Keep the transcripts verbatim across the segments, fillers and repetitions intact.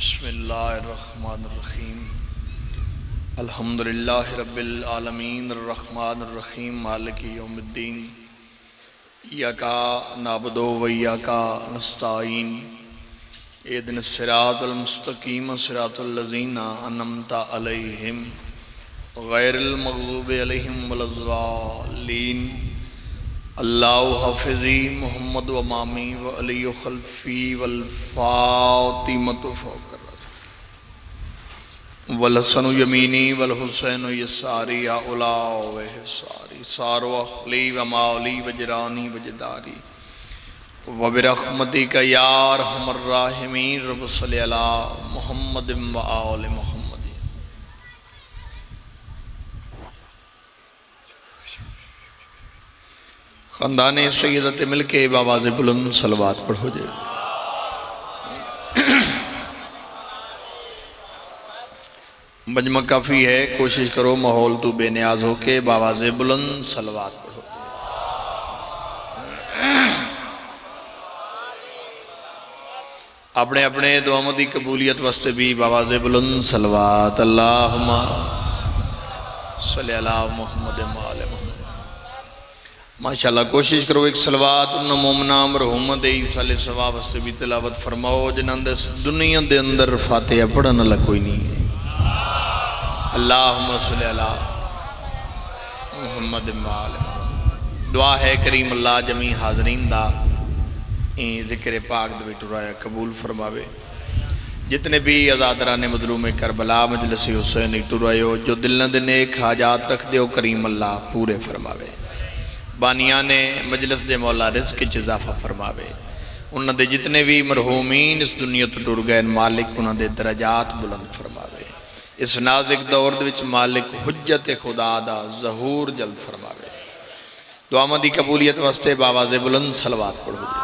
بسم اللہ الرحمن الرحیم۔ الحمد للہ رب العالمین، الرحمن الرحیم، مالک یوم الدین۔ ایاک نعبد و ایاک نستعین۔ اهدنا الصراط المستقیم، صراط الذین انعمت علیہم، غیر المغضوب علیہم ولا الضالین۔ اللہ حافظی محمد و امامی و علی خلفی والفاطمۃ فوق الرأس۔ والحسن یمینی والحسین یساری، یا علا و حصاری، سار و اخلی و ماولی و جرانی و جداری، و برحمتک یا ارحم الراحمین، رب صلی علی محمد و آل محمد۔ خاندان سیدہ تے مل کے بآواز بلند صلوات پڑھو جے۔ مجمع کافی ہے، کوشش کرو ماحول تو بے نیاز ہو کے بآواز بلند صلوات پڑھو۔ اپنے اپنے دعاواں دی قبولیت واسطے بھی بآواز بلند صلوات، اللہم صلی علی محمد و آل محمد۔ ماشاءاللہ، کوشش کرو ایک صلوات انہاں مومناں مرحوماں دے ایصال ثواب واسطے بھی تلاوت فرماؤ جنہاں دے اس دنیا دے اندر فاتحہ پڑھن والا کوئی نہیں ہے۔ اللہم صلی علی محمد و آل محمد۔ دعا ہے کریم اللہ جمی حاضرین دا ایں ذکر پاک دے وچ ٹرایا قبول فرماوے۔ جتنے بھی عزاداران مظلوم کربلا مجلس حسین وچ ٹرائے ہو، جو دلاں دے نیک حاجات رکھ دیو، کریم اللہ پورے فرماوے۔ بانیان مجلس دے مولا رزق وچ اضافہ فرماوے۔ انہاں دے جتنے بھی مرحومین اس دنیا تو ٹر گئے، مالک انہاں دے درجات بلند فرماوے۔ اس نازک دور دے وچ مالک حجت خدا دا ظہور جلد فرماوے۔ دعاواں دی قبولیت واسطے بآواز بلند صلوات پڑھو جی۔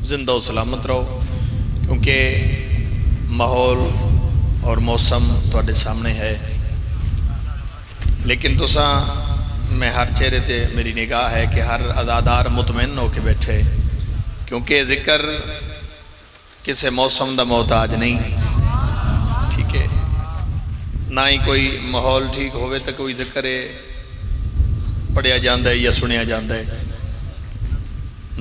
زندہ و سلامت رہو، کیونکہ ماحول اور موسم تہاڈے سامنے ہے، لیکن تساں، میں ہر چہرے تے میری نگاہ ہے کہ ہر عزادار مطمئن ہو کے بیٹھے، کیونکہ ذکر کسے موسم دا محتاج نہیں، ٹھیک ہے؟ نہ ہی کوئی ماحول ٹھیک ہوئے تو کوئی ذکر پڑھیا جاندا ہے یا سنیا جاندا ہے۔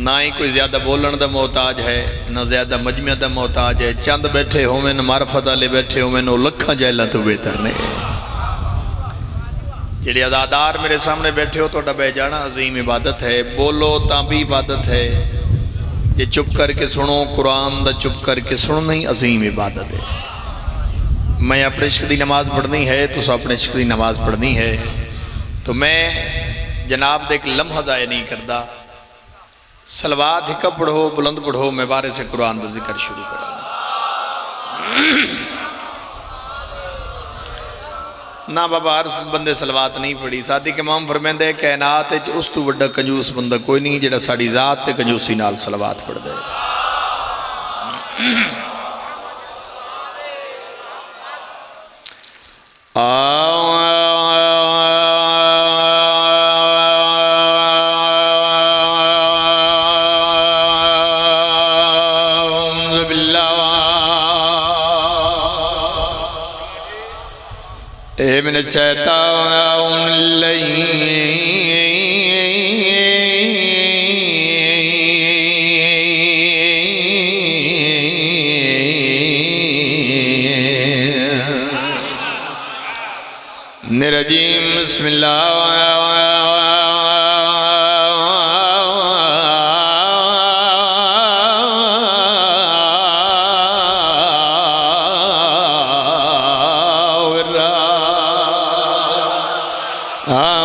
نہ ہی کوئی زیادہ بولن دا محتاج ہے، نہ زیادہ مجمع دا محتاج ہے۔ چند بیٹھے ہوون، معرفت والے بیٹھے ہوون، وہ لکھاں جہلاں تو بہتر نے۔ جڑے عزادار میرے سامنے بیٹھے ہو، تہاڈا بہ جانا عظیم عبادت ہے۔ بولو تاں بھی عبادت ہے، جے چپ کر کے سنو، قرآن دا چپ کر کے سننا ہی عظیم عبادت ہے۔ میں اپنے عشق دی نماز پڑھنی ہے، تساں اپنے عشق دی نماز پڑھنی ہے، تو میں جناب دا ایک لمحہ ضائع نہیں کردا۔ صلوات ہکا پڑھو، بلند پڑھو، میں وارث قرآن دا ذکر شروع کراں۔ نہ بابا، ہر بندے صلوات نہیں پڑھی۔ صادق امام فرمیندے، کائنات وچ اس تو وڈا کنجوس بندہ کوئی نہیں جڑا ساڈی ذات تے کنجوسی نال صلوات پڑھدا ہے۔ أعوذ بالله من الشيطان الرجيم۔ الرجيم۔ بسم الله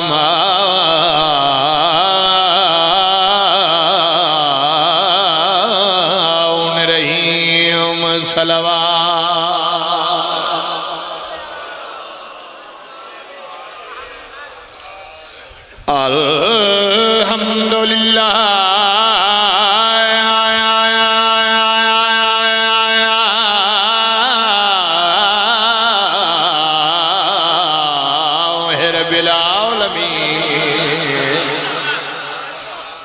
الرحمن الرحيم۔ صلوات۔ الحمد لله رب العالمين۔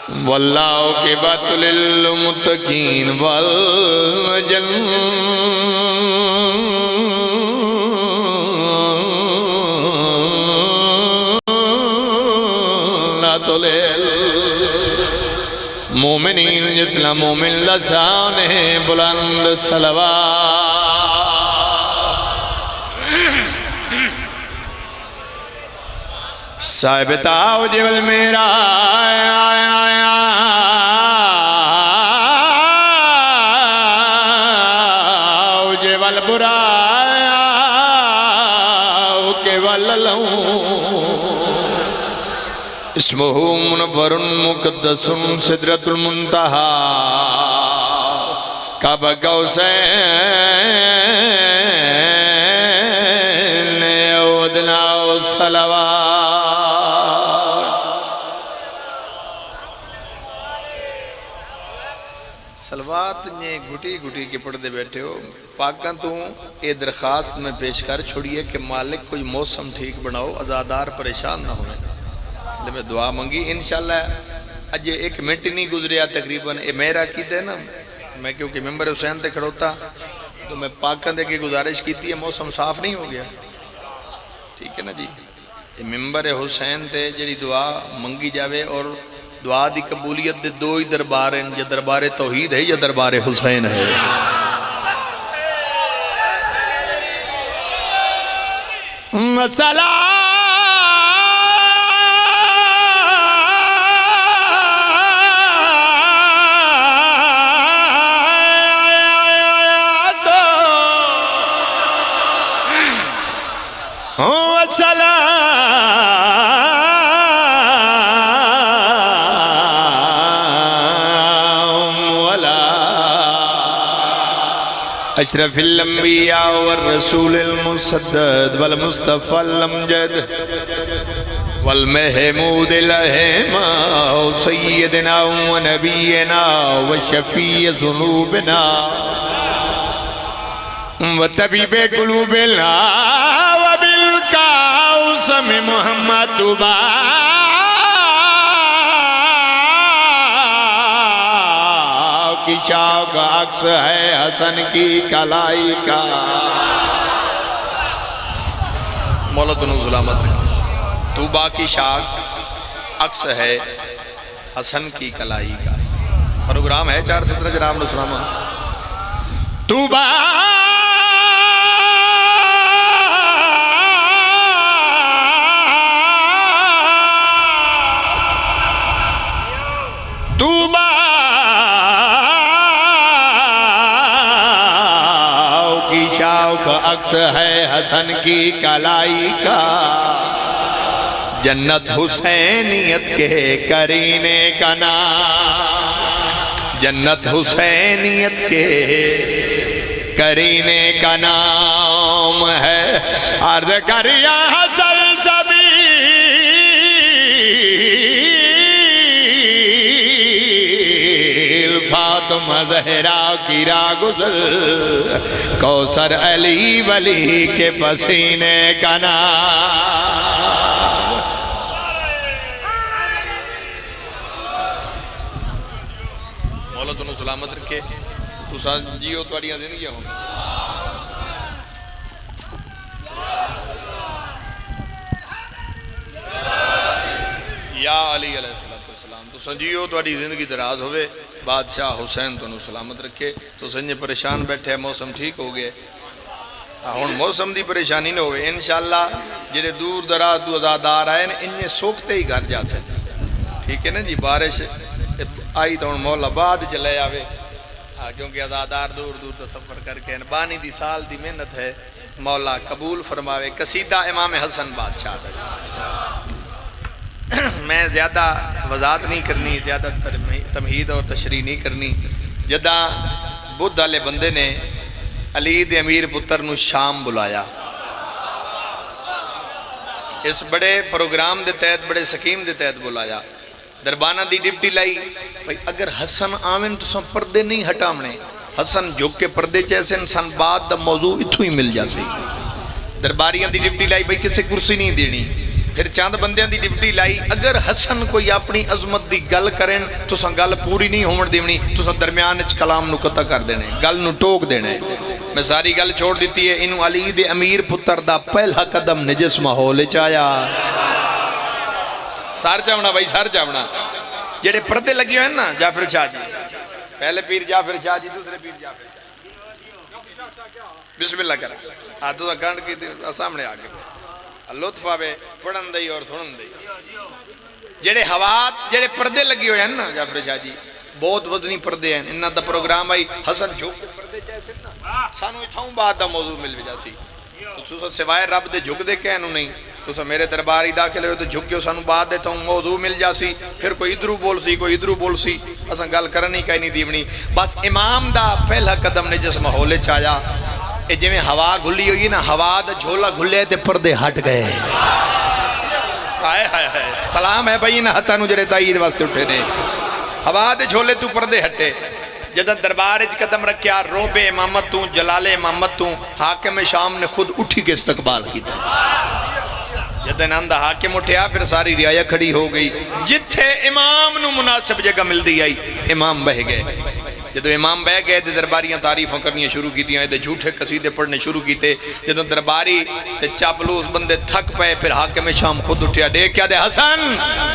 والعاقبۃ للمتقین والجنۃ للمؤمنین، جتنا مومن دا شان ہے بلند صلوات۔ صاحب تاج ول میرا جے ول برا کے ول لوں۔ اسمہ منور مقدس سدرۃ المنتہی، قاب قوسین او ادنی۔ صلوات۔ صلوات نے گھٹی گھٹی کے پڑھدے بیٹھے ہو۔ پاکاں توں اے درخواست میں پیش کر چھوڑی ہے کہ مالک کوئی موسم ٹھیک بناؤ، عزادار پریشان نہ ہوئے۔ لے میں دعا منگی، انشاءاللہ اجے ایک منٹ ہی نہیں گزریا تقریباً، اے میرا کیتے نا، میں کیونکہ ممبر حسین تے کھڑوتا تو میں پاکاں دے کے گزارش کیتی ہے، موسم صاف نہیں ہو گیا، ٹھیک ہے نا جی۔ اے ممبر حسین تے جڑی دعا منگی جاوے اور دعا دی قبولیت دے دو ہی دربار ہیں، یا دربار توحید ہے یا دربار حسین ہے۔ مسئلہ والسلام على أشرف الأنبياء والرسول المسدد والمصطفى الأمجد والمحمود الأحمد سيدنا ونبينا وشفيع ذنوبنا وطبيب قلوبنا وأبي القاسم محمد طوبیٰ کی شاخ عکس ہے حسن کی کلائی کا۔ مولا تنوں سلامت رکھے۔ طوبیٰ کی شاخ عکس ہے حسن کی کلائی کا۔ پروگرام ہے چار سترہ جناب نو سلامت۔ طوبیٰ، طوبیٰ کی شاخ عکس ہے حسن کی کلائی کا۔ جنت حسینیت کے قرینے کا نام، جنت حسینیت کے قرینے کا نام ہے۔ عرض کر یا سلسبیل، فاطمہ زہرا کی راہ گزر، کوثر علی ولی کے پسینے کا نام۔ مولا تنوں سلامت رکھے۔ تساں جیو، تہاڈیاں زندگیاں ہون۔ یا علی علیہ الصلوۃ والسلام۔ تساں جیو، تہاڈی زندگی دراز ہووے۔ بادشاہ حسین تہانوں سلامت رکھے۔ تساں انجے پریشان بیٹھے، موسم ٹھیک ہو گئے۔ ہاں، ہن موسم دی پریشانی نہ ہووے۔ انشاءاللہ جڑے دور دراز تو عزادار آئے نے، انجے سوکھتے ہی گھر جاسن۔ ٹھیک ہے نا جی، بارش آئی تو ہن مولا بعد چ لے آوے۔ ہاں، کیونکہ عزادار دور دور دا سفر کر کے آئے نے۔ بانی دی سال دی محنت ہے۔ مولا قبول فرماوے۔ قصیدہ امام حسن بادشاہ دا۔ میں زیادہ وضاحت نہیں کرنی، زیادہ ترمی-، تمہید اور تشریح نہیں کرنی۔ جداں بدھ والے بندے نے علی دے امیر پتر نو شام بلایا، اس بڑے پروگرام دے تحت، بڑے سکیم دے تحت بلایا۔ درباناں دی ڈیوٹی لائی، بھئی اگر حسن آون تساں پردے نہیں ہٹاونے۔ حسن جھک کے پردے چ ایسے انسان، بعد دا موضوع اتھوں ہی مل جاسی۔ درباریاں دی ڈیوٹی لائی، بھئی کسے کرسی نہیں دینی۔ پھر چند بندیاں دی ڈیوٹی لائی، اگر حسن کوئی اپنی عظمت دی گل کرن، تساں گل پوری نہیں ہون دیونی، تساں درمیان اچ کلام نو قطع کر دینے، گل نو ٹوک دینے۔ میں ساری گل چھوڑ دیتی ہے، اینوں علی دے امیر پتر دا پہلا قدم نجس ماحول اچ آیا۔ سر چاونا بھائی، سر چاونا۔ جڑے پردے لگے ہوئے نا جعفر شاہ جی، پہلے پیر جعفر شاہ جی، دوسرے پیر جعفر شاہ جی۔ بسم اللہ کرا۔ ہاں، تساں کنڈ کی تے سامنے آ گئے۔ لطف آوے، پڑھن دئی اور سنن دئی۔ جڑے حوات، جڑے پردے لگے ہوئے ہیں نا جعفر شاہ جی، بہت وزنی پردے ہیں۔ انہاں دا پروگرام آئی، حسن جھک کے پردے چ ایسے نا، سانو اتھاؤں بات دا موضوع مل وجہ سی۔ تو تساں سوائے رب دے جھک دے کہہ نو نہیں۔ تساں میرے دربار ہی داخل ہوئے تو جھک کے سانو بات دے تھاؤں موضوع مل جاسی۔ پھر کوئی ادھروں بول سی، کوئی ادھروں بول سی۔ اساں گل کرن ہی کائنی دیونی۔ بس امام دا پہلا قدم نجس ماحول اچ آیا۔ اے جویں ہوا گھلی ہوئی ہے نا، ہوا دا جھولا گھلے تے پردے ہٹ گئے۔ ہائے ہائے ہائے۔ سلام ہے بھائی انہاں ہتھاں نو جڑے تائید واسطے اٹھے نے۔ ہوا دے جھولے تو پردے ہٹے۔ جدوں دربار اچ قدم رکھیا، رعب امامت تو، جلال امامت تو، حاکم شام نے خود اٹھی کے استقبال کیتا۔ جدوں انہاں دا حاکم اٹھیا، پھر ساری رعایا کھڑی ہو گئی۔ جتھے امام نو مناسب جگہ ملدی آئی، امام بہہ گئے۔ جدوں امام بہہ گئے تے درباریاں تعریفاں کرنیاں شروع کیتیاں، تے جھوٹے قصیدے پڑھنے شروع کیتے۔ جدوں درباری تے چاپلوس بندے تھک پئے، پھر حاکم شام خود اٹھیا، ڈیکھ کیا دے، حسن،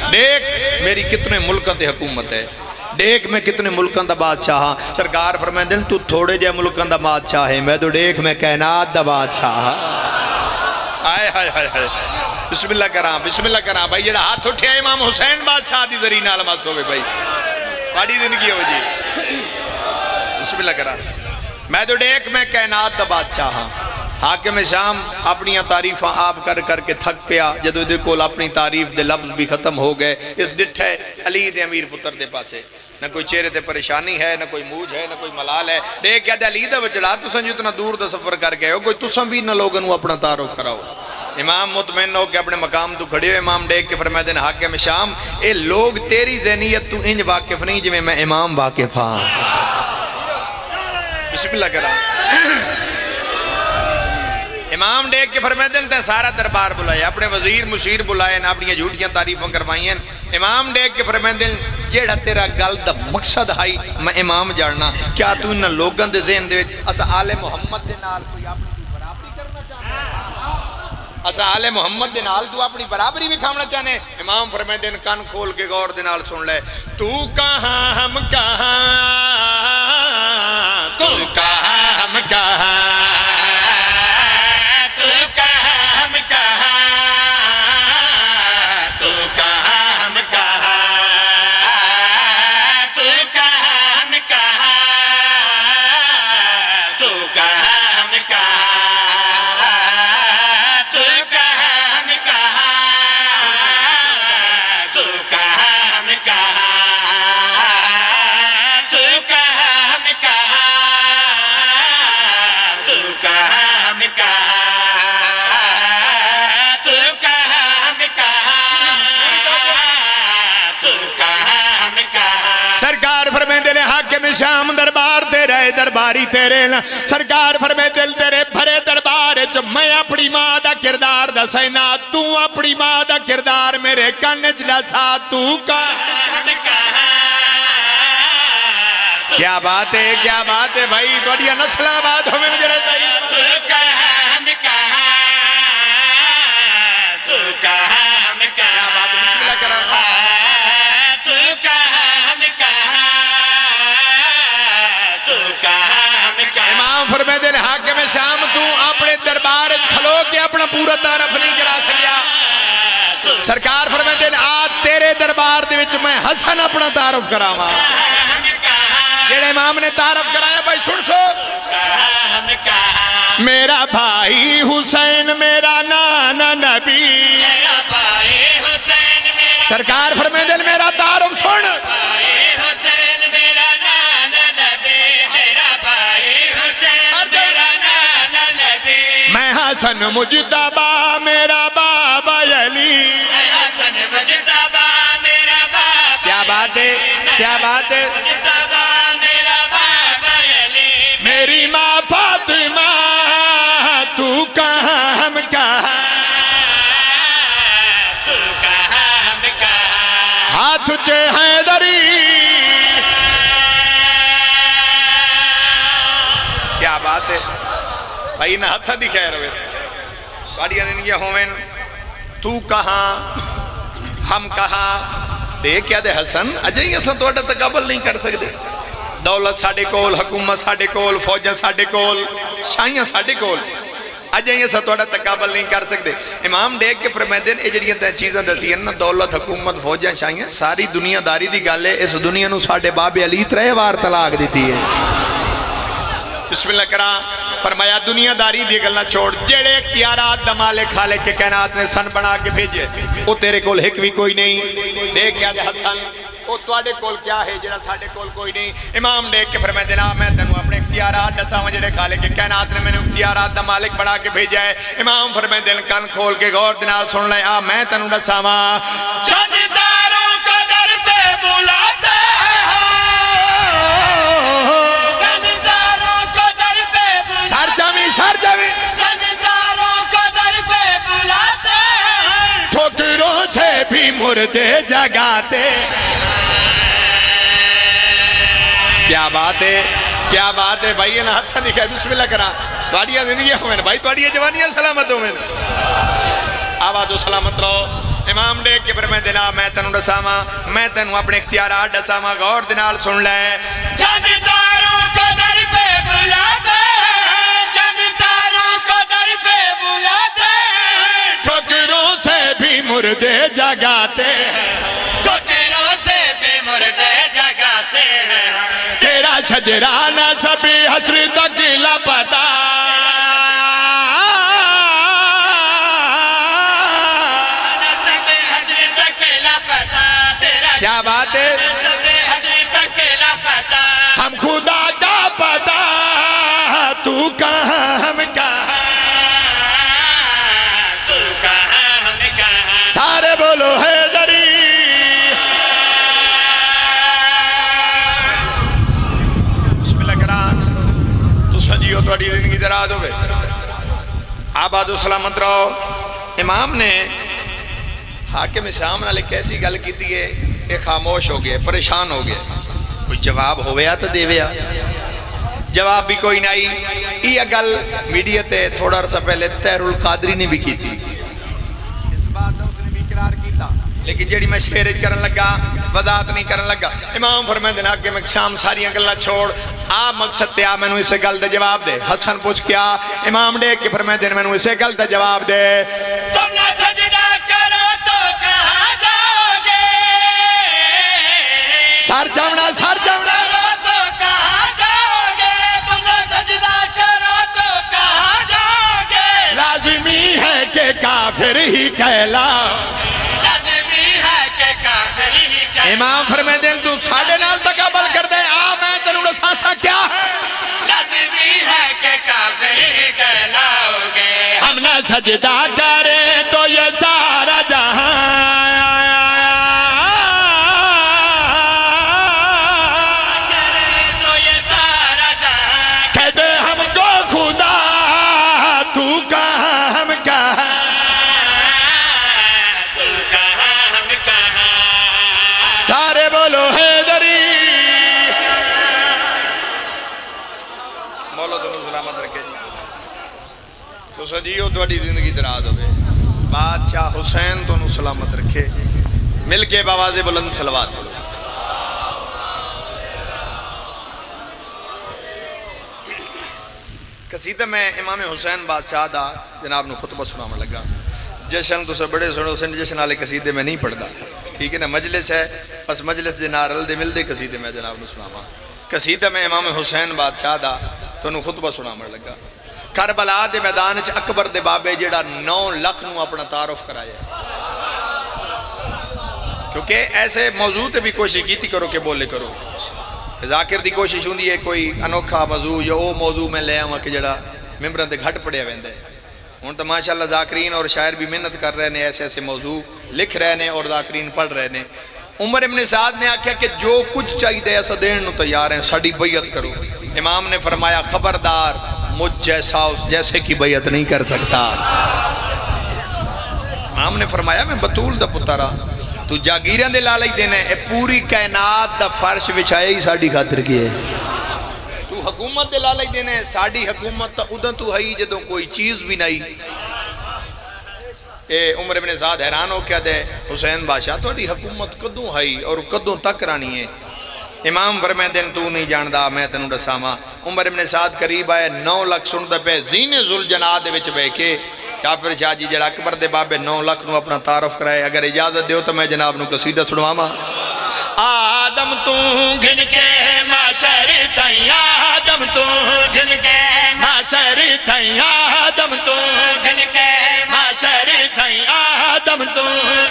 ڈیکھ میری کتنے ملکاں تے حکومت ہے، ڈیکھ میں کتنے ملکاں دا بادشاہ ہاں۔ سرکار فرمیندے نے، تو تھوڑے جے ملکاں دا بادشاہ ہے، میں تو ڈیکھ میں کائنات دا بادشاہ ہاں۔ ہائے ہائے ہائے ہائے۔ بسم اللہ کراں، بسم اللہ کراں بھائی، جڑا ہاتھ اٹھیا امام حسین بادشاہ دی ذریعہ نال مس ہوے بھائی۔ تہاڈی زندگی ہو جی۔ بسم اللہ کراں۔ میں تو ڈیکھ میں کائنات دا بادشاہ ہاں۔ حاکم شام اپنیاں تعریفاں آپ کر کر کے تھک پیا۔ جدوں دے کول اپنی تعریف دے لفظ بھی ختم ہو گئے، اس ڈٹھے علی دے امیر پتر دے پاسے۔ نہ کوئی چہرے تے پریشانی ہے، نہ کوئی موجھ ہے، نہ کوئی ملال ہے۔ ڈیکھ کیا دے علی دا بچڑا، تساں جو اتنا دور دا سفر کر کے آئے ہو، کوئی تساں بھی انہاں لوگاں نوں اپنا تعارف کراؤ۔ امام مطمئن ہو کے اپنے مقام تو کھڑے ہوئے، امام ڈیکھ کے فرمائے دے نے، حاکم شام، اے لوگ تیری ذہنیت تو انج واقف نہیں جویں میں امام واقف ہاں۔ بسم اللہ کرا۔ امام ڈیکھ کے فرمائے دے نے، تے سارا دربار بلائے، اپنے وزیر مشیر بلائے، اپنیاں جھوٹیاں تعریفاں کروائیاں۔ امام ڈیکھ کے فرمیندے نے، جیڑا تیرا گل دا مقصد ہائی، میں امام جاننا۔ کیا تو انہاں لوگاں دے ذہن دے وچ اساں آل محمد دے نال کوئی اپنی کوئی برابری کرنا چاہنا ہے؟ اساں آل محمد دے نال تو اپنی برابری وکھاونا چاہنے؟ امام فرمیندے نے، کن کھول کے غور دے نال سن لے۔ تو کہاں ہم کہاں، تو کہاں ہم کہاں، تو کہاں ہم کہاں، تو کہاں ہم کہاں، تو کہاں ہم کہاں، تو کہاں ہم کہاں، تو کہاں ہم کہاں، تو کہاں ہم کہاں، تو کہاں ہم کہاں، تو کہاں ہم کہاں، تو کہاں ہم کہاں، تو کہاں ہم کہاں۔ سرکار فرمیندے نے، حاکم شام دربار تیرا ہے، درباری تیرے نا۔ سرکار فرمیندے نے، تیرے بھرے دربار وچ میں اپنی ماں دا کردار دسینا، تو اپنی ماں دا کردار میرے کن وچ ڈسا، تو کہاں ہم کہاں۔ کیا بات ہے، کیا بات ہے بھائی، تہاڈیاں نسلاں آباد ہوون جڑے سائیں۔ تو کہاں ہم کہاں، تو کہاں ہم کہاں۔ کیا بات ہے، بسم اللہ کرا۔ تو کہاں ہم کہاں، تو کہاں ہم کہاں۔ امام فرمیندے نے، حاکم شام تو اپنے دربار وچ کھلو کے اپنا پورا تعارف نہیں کرا سکیا۔ سرکار فرمیندے نے، آ تیرے دربار دے وچ میں حسن اپنا تعارف کراواں۔ جڑے امام نے تعارف کرایا بھائی سن سو۔ میرا بھائی حسین، میرا نانا نبی۔ میرا بھائی حسین، میرا سرکار فرمیندے نے، میرا تعارف سن۔ بھائی حسین، میرا نانا نبی۔ میرا بھائی حسین، میرا نانا نبی۔ میں حسن مجتبیٰ، میرا بابا علی۔ میں حسن مجتبیٰ، میرا بابا کیا بات ہے، علی۔ کیا بات ہے۔ مجتبیٰ، میرا بابا علی۔ میری ماں فاطمہ، تو کہاں ہم کہاں۔ کیا بات ہے بھائی، انہاں ہتھاں دی خیر ہوئے۔ تہاڈیاں زندگیاں ہوون، تو کہاں، ہم کہاں۔ ڈیکھ کے آدھے، حسن، اجے ہی اساں تہاڈا تقابل نہیں کر سکدے۔ دولت ساڈے کول، حکومت ساڈے کول، فوجاں ساڈے کول، شاہیاں ساڈے کول، اجے ہی اساں تہاڈا تقابل نہیں کر سکدے۔ امام ڈیکھ کے فرمیندے نے، اے جڑیاں تیں چیزاں دسیاں نا، دولت، حکومت، فوجاں، شاہیاں، ساری دنیا داری دی گل ہے۔ اس دنیا نو ساڈے بابے علی ترے وار طلاق دتی ہے۔ بسم اللہ کراں۔ فرمایا، دنیا داری دی گلاں چھوڑ، جیڑے اختیارات دا مالک خالق کائنات نے سن بنا کے بھیجے، او تیرے کول ہک وی کوئی نہیں۔ ڈیکھ کے آدھے، حسن، او تہاڈے کول کیا ہے جڑا ساڈے کول کوئی نہیں؟ امام ڈیکھ کے فرمیندے نے، آ میں تینوں اپنے اختیارات ڈساواں جڑے خالق کائنات نے مینوں اختیارات دا مالک بنا کے بھیجا ہے۔ امام فرمیندے نے، کن کھول کے غور دے نال سن لے، آ میں تینوں ڈساواں۔ چند تاروں کو در پہ بلاتے ہیں، چند تاروں کو در پہ بلاتے ہیں، سر جامی، سر جامی۔ چند تاروں کو در پہ بلاتے ہیں، ٹھوکروں سے بھی مردے جگاتے ہیں۔ کیا بات ہے، کیا بات ہے بھائی، انہاں ہتھاں دی خیر، بسم اللہ کراں۔ تہاڈیاں زندگیاں ہوون بھائی، تہاڈیاں جوانیاں سلامت ہوون۔ آباد و سلامت رہو۔ امام ڈیکھ کے فرمیندے نے، میں تینوں ڈساواں، میں تینوں اپنے اختیارات ڈساواں، غور دے نال سن لے۔ چند تاروں کو در پہ بلاتے ہیں، چند تاروں کو در پہ بلاتے ہیں، ٹھوکروں سے بھی مردے جگاتے ہیں، ٹھوکروں سے بھی مردے جگاتے ہیں۔ تیرا شجرہ نسب حشر تک لاپتہ، نسب حشر تک لاپتہ، تیرا، کیا بات ہے؟ نسب حشر تک لاپتہ۔ ہم خدا کا پتہ، تو کہاں ہم کہاں، تو کہاں ہم کہاں۔ سارے بولو حیدری۔ بسم اللہ کراں۔ تساں جیو، تہاڈی زندگی دراز ہوے، آباد و سلامت رہو۔ امام نے حاکم شام نال ایک ایسی گل کیتی ہے، اے خاموش ہو گئے، پریشان ہو گئے۔ کوئی جواب ہویا تو دیویا، جواب بھی کوئی نہ آئی۔ یہ گل میڈیا تے تھوڑا عرصہ پہلے طاہر القادری نے بھی کیتی۔ اس بات دا اس نے بھی اقرار کیتا، لیکن جیڑی میں شعر اچ کرن لگا، وضاحت نہیں کرن لگا۔ امام فرمیندے نے، حاکم شام ساریاں گلاں چھوڑ، آ مقصد تے آ، مینوں اسے گل دا جواب دے۔ حسن پوچھ کیا؟ امام ڈیکھ کے فرمیندے نے، مینوں اسے گل دا جواب دے۔ تم نہ سجدہ کرو تو کہاں جاؤ گے؟ سر جاونا، سر جاونا۔ کرو تو کہاں جاؤ گے؟ تم نہ سجدہ کرو تو کہاں جاؤ گے؟ لازمی ہے کہ کافر ہی کہلاؤ۔ لازمی ہے کہ کافر ہی کہلاؤ۔ امام فرمیندے نے، تو ساڈے نال تقابل کردے، آ میں تینوں ڈساساں کیا ہے۔ لازمی ہے کہ کافر ہی کہلاؤ گے۔ ہم نہ سجدہ کریں تو یہ سارا جہاں، کریں تو یہ سارا جہاں، کہہ دے ہم کو خدا، تو کہاں ہم کہاں۔ تو کہاں ہم کہاں۔ سارے بولو حیدری۔ مولا تانوں سلامت رکھے جی۔ تساں جیو، تہاڈی زندگی دراز ہوے۔ بادشاہ حسین تانوں سلامت رکھے۔ مل کے بآواز بلند صلوات پڑھو۔ قصیدہ میں امام حسین بادشاہ دا جناب نو خطبہ سناون لگا۔ جشن تساں بڑے سنو سن، جشن والے قصیدے میں نہیں پڑھدا، ٹھیک ہے نا؟ مجلس ہے، بس مجلس دے نال رلدے ملدے قصیدے میں جناب نو سناواں۔ قصیدہ میں امام حسین بادشاہ دا تانوں خطبہ سناون لگا۔ کربلا دے میدان اچ اکبر دے بابے جیڑا نو لکھ نو اپنا تعارف کرایا ہے۔ کیونکہ ایسے موضوع تے بھی کوشش کیتی کرو کہ بولے کرو۔ ذاکر دی کوشش ہوندی ہے کوئی انوکھا موضوع یا او موضوع میں لے آواں کہ جیڑا ممبراں تے گھٹ پڑھیا ویندا ہے۔ ہن تاں ماشاءاللہ ذاکرین اور شاعر بھی محنت کر رہے نے، ایسے ایسے موضوع لکھ رہے نے اور ذاکرین پڑھ رہے نے۔ عمر ابن سعد نے آکھیا کہ جو کچھ چاہیے اساں دین نو تیار ہیں، ساڈی بیعت کرو۔ امام نے فرمایا، خبردار، مجھ جیسا اس جیسے کی بیعت نہیں کر سکتا۔ امام نے فرمایا، میں بتول دا پتر ہاں، تو جاگیراں دے لالچ دینا ہے، اے پوری کائنات دا فرش وچھایا ہی ساڈی خاطر کیا ہے؟ تو حکومت دے لالچ دینے، ساڈی حکومت تاں اداں تو ہئی جدوں کوئی چیز بھی نہ ہئی۔ اے عمر ابن سعد حیران ہو کے آدھے، حسین بادشاہ، تہاڈی حکومت کدوں ہئی اور کدوں تک رہنی ہے؟ امام فرمیندے نے، تو نہیں جاندا، میں تینوں ڈساواں۔ عمر ابن سعد قریب آئے، نو لکھ سندا پئے، زین ذوالجناح دے وچ بہہ کے کافر شاہ جی جڑا اکبر دے بابے، نو لکھ نو اپنا تعارف کرائے۔ اگر اجازت دیو تو میں جناب نو قصیدہ سنواواں۔ آدم تو گھن کے محشر تائیں، آدم تو گھن کے محشر تائیں، آدم تو گھن کے محشر تائیں، آدم تو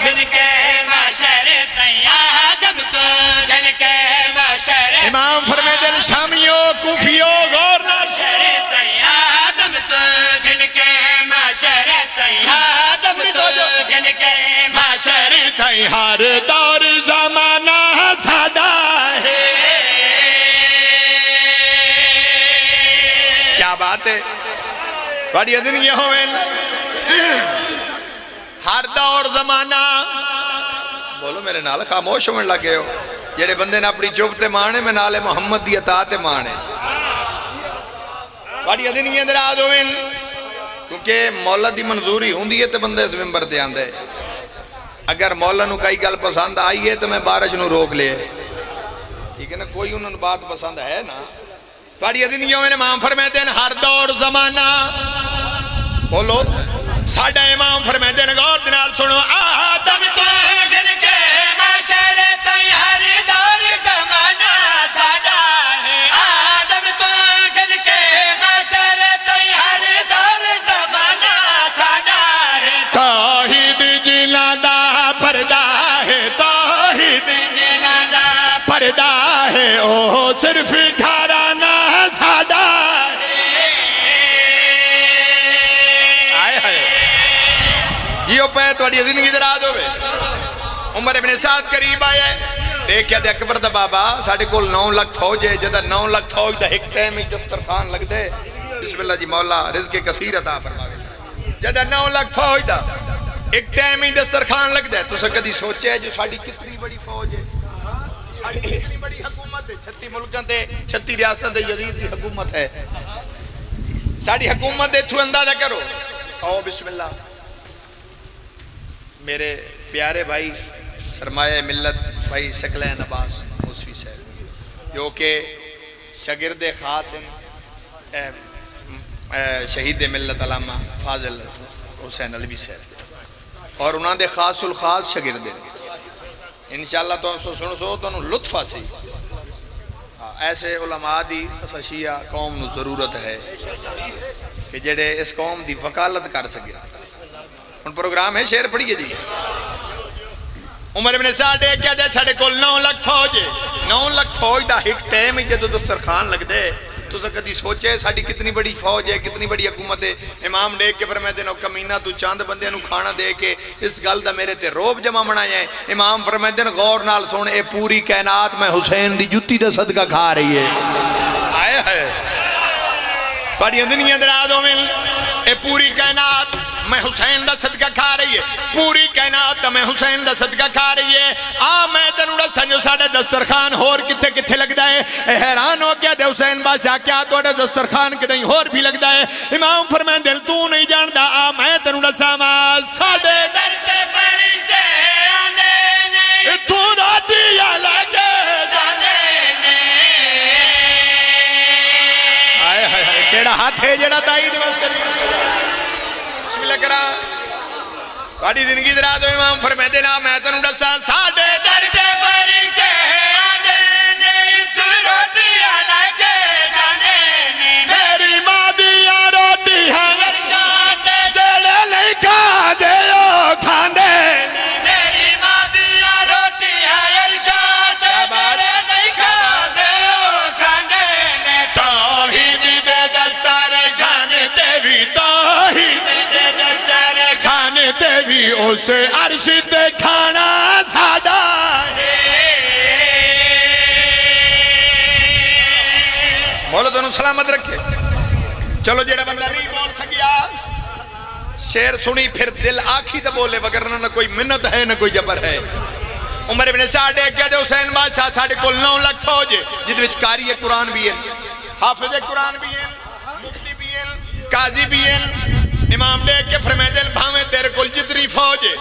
گھن کے محشر تائیں، آدم تو گھن کے محشر۔ امام فرمیندے نے، شامیو، کوفیو، غور نال۔ محشر تائیں، آدم تو گھن کے محشر تائیں، آدم تو گھن کے محشر تائیں، ہر دور زمانہ ساڈا ہے۔ کیا بات ہے، تہاڈی زندگی ہووے۔ ہر دور زمانہ، بولو میرے نال، خاموش ہوون لگے ہو۔ جڑے بندے نے اپنی چپ تے مانے، میں نال محمد دی عطا تے مانے۔ تہاڈی زندگیاں دراز ہوون، کیونکہ مولا دی منظوری ہوندی ہے تے بندہ اس ممبر تے آندا ہے۔ اگر مولا نو کئی گل پسند آئی ہے تو میں بارش نو روک لے۔ ٹھیک ہے نا، کوئی انہاں نو بات پسند ہے نا۔ تہاڈی زندگی ہووے، امام فرمیندے نے، ہر دور زمانہ۔ بولو، ساڈا امام فرمیندے نے، غور دے نال سنو، آدم تو گھن کے محشر تائیں، ہر دور زمانہ ساڈا ہے۔ آدم تو گھن کے محشر تائیں، ہر دور زمانہ ساڈا ہے۔ توحید جنہاں دا پردہ ہے، توحید جنہاں دا پردہ ہے، او صرف گھرانہ ساڈا ہے۔ ہائے ہائے۔ جیو پے، تہاڈی زندگی دراز ہووے۔ عمر ابن سعد قریب آیا ہے۔ دیکھیا تے اکبر دا بابا، ساڈے کول نو لکھ فوج ہے، جدا نو لکھ فوج دا ایک ٹائم ہی دسترخوان لگدے۔ بسم اللہ جی، مولا رزق کثیر عطا فرماوے۔ جدا نو لکھ فوج دا ایک ٹائم ہی دسترخوان لگدا ہے۔ تساں کدی سوچیا ہے جو ساڈی کتنی بڑی فوج ہے؟ ساڈی کتنی بڑی حکومت ہے؟ چھتی ملکاں تے، چھتی ریاستاں تے یزید دی حکومت ہے۔ ساڈی حکومت دے اتھوں اندازہ کرو۔ آؤ بسم اللہ۔ میرے پیارے بھائی، سرمایہ ملت بھائی ثقلین عباس موسوی صاحب، جو کہ شاگرد خاص ہیں، اے، اے، شہید ملت علامہ فاضل حسین علوی صاحب، اور انہاں دے خاص الخاص شاگرد ہیں۔ انشاءاللہ تساں سنو سو، تانوں لطف آسی۔ ہاں، ایسے علماء دی اساں شیعہ قوم نو ضرورت ہے کہ جڑے اس قوم دی وکالت کر سکے۔ ہن پروگرام ہے، شعر پڑھیے جی۔ عمر ابن سعد ڈیکھ کے آدھے، ساڈے کول نو لکھ فوج ہے۔ نو لکھ فوج دا ایک ٹائم ہی جدوں دسترخوان لگدے، تساں کدی سوچے ساڈی کتنی بڑی فوج ہے، کتنی بڑی حکومت ہے؟ امام ڈیکھ کے فرماندے نے، او کمینہ، تو چند بندیاں نو کھانا دے کے اس گل دا میرے تے رعب جماونا ہے۔ امام فرماندے نے، غور نال سن، اے پوری کائنات میں حسین دی جتی دا صدقہ کھا رہی ہے۔ ہائے ہائے۔ تہاڈیاں زندگیاں دراز ہوون۔ اے پوری کائنات میں حسین دا صدقہ کھا رہی ہے۔ پوری کائنات دا میں حسین دا صدقہ کھا رہی ہے۔ آ میں تینوں ڈساں جو ساڈا دسترخوان ہور کتھے کتھے لگدا ہے۔ اے حیران ہو گیا تے حسین بادشاہ، کیا تہاڈا دسترخوان کدیں ہور بھی لگدا ہے؟ امام فرمیندے، تو نہیں جاندا، آ میں تینوں ڈساواں، ساڈے در تے فرشتے آندے نے، اتھوں روٹیاں لے کے جاندے نے۔ ہائے ہائے ہائے، کیڑا ہاتھ ہے جڑا تائید واسطے؟ بسم اللہ کراں۔ تہاڈی زندگی دراز ہووے۔ امام فرمیندے نے، میں تینوں ڈساں، ساڈے در تے فرشتے آندے نے، اتھوں روٹیاں لے کے جاندے نے۔ میری ماں دیاں روٹیاں عرشاں تے جڑے نہیں کھاندے، او کھاندے نے۔ میری ماں دیاں روٹیاں عرشاں تے شاباش، جڑے نہیں شاباش۔ کھاندے، او کھاندے نے۔ توحید دے دسترخوان تے وی، توحید دے دسترخوان تے وی اس عرش تے کھانا ساڈا ہے۔ مولا تانوں سلامت رکھے۔ چلو، جڑا بندہ نہیں بول سکیا، شعر سنی پھر دل آکھی تے بولے، وگرنہ نہ کوئی منت ہے نہ کوئی جبر ہے۔ عمر ابن سعد ڈیکھ کے آدھے، حسین بادشاہ، ساڈے کول نو لکھ فوج ہے، جس وچ قاری قرآن بھی ہے۔ حافظ قرآن بھی ہیں، مفتی بھی ہیں، قاضی بھی ہیں۔ امام ڈیکھ کے فرمیندے، بھاویں تیرے کول جتنی فوج ہے،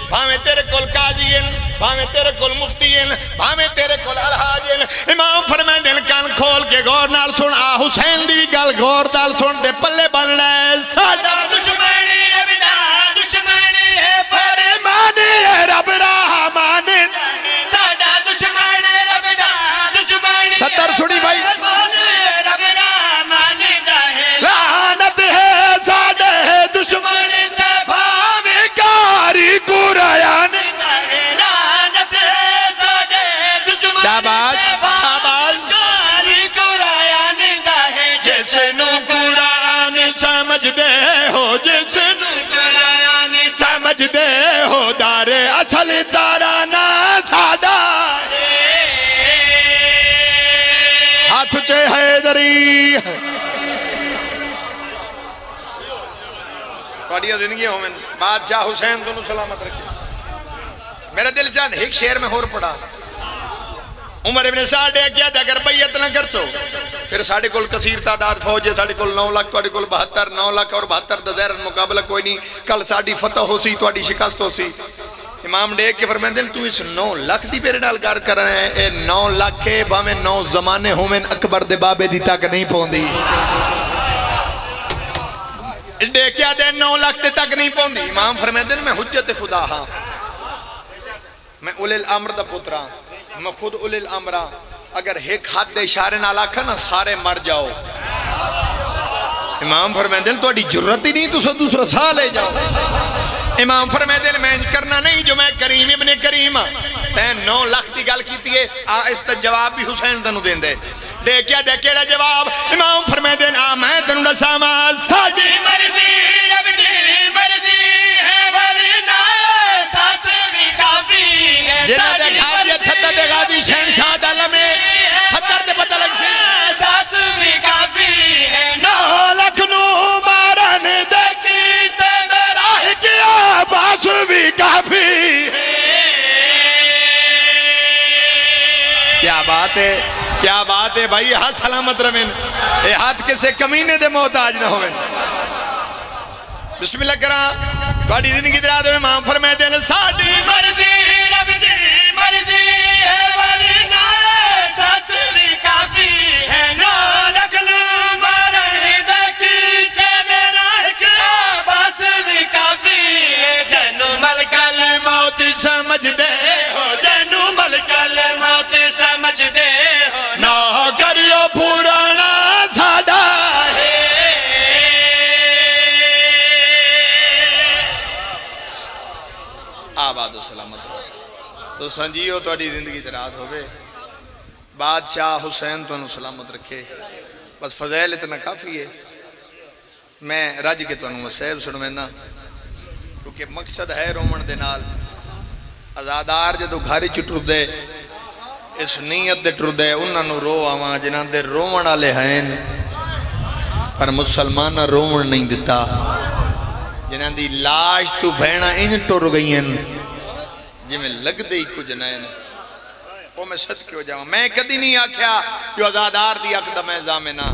بھاویں تیرے کول قاضی ہیں، بھاویں تیرے کول مفتی ہیں، بھاویں تیرے کول الحاج ہیں، امام فرمیندے، کن کھول کے غور نال سن، آ حسین دی بھی گل غور نال سن، تے پلے بن لے۔ ساڈا دشمن رب دا دشمن ہے، فرمان ہے رب رحمان۔ ساڈا دشمن رب دا دشمن ہے، ستر سنی بھائی۔ فرمان رب رحمان دا ہے۔ لعنت ہے ساڈے دشمن تے، بھاویں قاری قرآن۔ لعنت ہے ساڈے دشمن، شاباش، تے بھاویں، شاباش، قاری قرآن دا ہے۔ جس نو قرآن سمجھ دے ہو، جس نو قرآن سمجھ دے ہو، دار اصل ترانہ ساڈا۔ ہاتھ اچے حیدری۔ تہاڈیاں زندگیاں ہوون، بادشاہ حسین تانوں سلامت رکھے۔ میرا دل چاہندا ایک شعر میں ہور پڑھا۔ عمر ابن سعد نے کہیا، اگر بیعت نہ کرسو، پھر ساڈے کول کثیر تعداد فوج ہے، ساڈے کول نو لاکھ، تہاڈے کول بہتر، نو لاکھ اور بہتر دا ظاہر مقابلہ کوئی نہیں، کل ساڈی فتح ہوسی، تہاڈی شکست ہوسی۔ امام ڈیکھ کے فرمیندے، تو اس نو لاکھ دی میرے نال گل کرنا ہے، اے نو لاکھ ہے، بھاویں نو زمانے ہوون، اکبر دے بابے دی تک نہیں پوندی۔ ڈیکھیا دے نو لاکھ تے تک نہیں پوندی۔ امام فرمیندے، میں حجت خدا ہاں۔ میں اولی الامر دا پتر ہاں، میں خود اولی الامر ہاں۔ اگر ہک ہتھ دے اشارے نال آکھاں نا، سارے مر جاؤ۔ امام فرمیندے، تہاڈی جرات ہی نہیں، تساں دوسرا ساہ لے جاؤ۔ امام فرمیندے، میں انج کرنا نہیں، جو میں کریم ابن کریم ہاں۔ تیں نو لاکھ دی گل کیتی ہے، آ اس دا جواب بھی حسین تینوں دیندے۔ ڈیکھیا دے کیڑا جواب۔ امام فرمیندے، آ میں تینوں ڈساواں، ساڈی مرضی رب دی مرضی ہے، ورنہ ساس بھی کافی ہے۔ جنہاں دے ساڈی گھر دے مرضی چھتر دے غازی شہنشاہ دا علم ہے، چھتر تے پتہ لگ سی۔ ساس بھی کافی ہے۔ نو لاکھ نو مارن دے کیتے میرا ہک عباس بھی کافی ہے۔ کیا بات ہے، کیا بات ہے بھائی، ہاتھ سلامت رہن، اے ہاتھ کسے کمینے دے محتاج نہ ہوون۔ بسم اللہ کراں، تہاڈی زندگی دے راہ دے امام فرمائے دے، ساڈی مرضی رب دی مرضی ہے، ورنہ ساس بھی کافی ہے۔ نو لاکھ نو مارن دے کیتے میرا ہک عباس بھی کافی ہے۔ جینوں ملک الموت سمجھ دے ہو، جینوں ملک الموت سمجھ دے ہو، نہ کریو پرانا ساڈا ہے۔ آباد و سلامت رہو۔ تساں جیو، تہاڈی زندگی دراز ہووے۔ بادشاہ حسین تہانوں سلامت رکھے۔ بس فضائل اتنا کافی ہے۔ میں رج کے تہانوں وسائب سنوینا، کیونکہ مقصد ہے روون دے نال۔ عزادار جدوں گھر وچ ٹردے، اس نیت دے ٹردے، انہاں نوں رو آواں جنہاں دے روون آلے ہین، پر مسلماناں روون نہیں دتا، جنہاں دی لاش توں بھیناں انج ٹر گئین جویں لگدے ہی کجھ نہ ہین۔ او میں صدقے ہو جاواں، میں کدی نہیں آکھیا جو عزادار دی اکھ دا میں ضامن ہاں۔